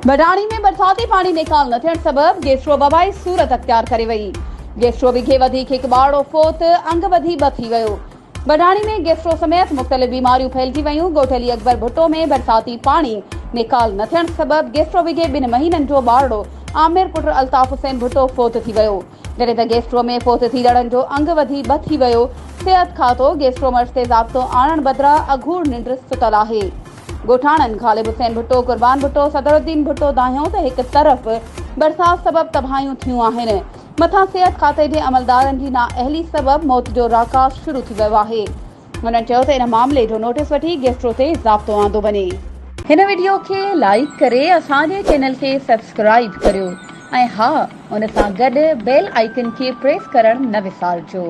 بڊاڻي ۾ برساتي پاڻي نيڪال نه ٿيڻ سبب گيسٽرو وبائي صورت اختيار ڪري وئي، گيسٽرو وگهي وڌيڪ هڪ ٻارڙو فوت، انگ وڌي ٻه ٿي ويو. بڊاڻي ۾ گيسٽرو سميت مختلف بيماريون ڦهلجي ويون، ڳوٺ علي اڪبر ڀٽو ۾ برساتي پاڻي نيڪال نه ٿيڻ سبب گيسٽرو وگهي ٻن مهينن جو ٻارڙو عامر پٽ الطاف حسين ڀٽو فوت ٿي ويو، جڏهن ته گيسٽرو ۾ فوت ٿيندڙن جو انگ وڌي ٻه ٿي ويو، صحت کاتو گيسٽرو مرض تي ضابطو آڻڻ بدران اگهور ننڊ ستل آهي. ڳوٺاڻن غالب حسين ڀٽو، قربان ڀٽو، صدرالدين ڀٽو دانهيو ته هڪ طرف برسات سبب تباهيون ٿيون آهن، مٿان صحت کاتي جي عملدارن جي نااهلي سبب موت جو راڪاس شروع ٿي ويو آهي. هنن چيو ته ان معاملي جو نوٽيس وٺي گيسٽرو تي ضابطو آندو وڃي. هن وڊيو کي لائيڪ ڪري اسان جي چينل کي سبسڪرائيب ڪريو ۽ ها ان سان گڏ بيل آئيڪن کي پريس ڪرڻ نه وسارجو.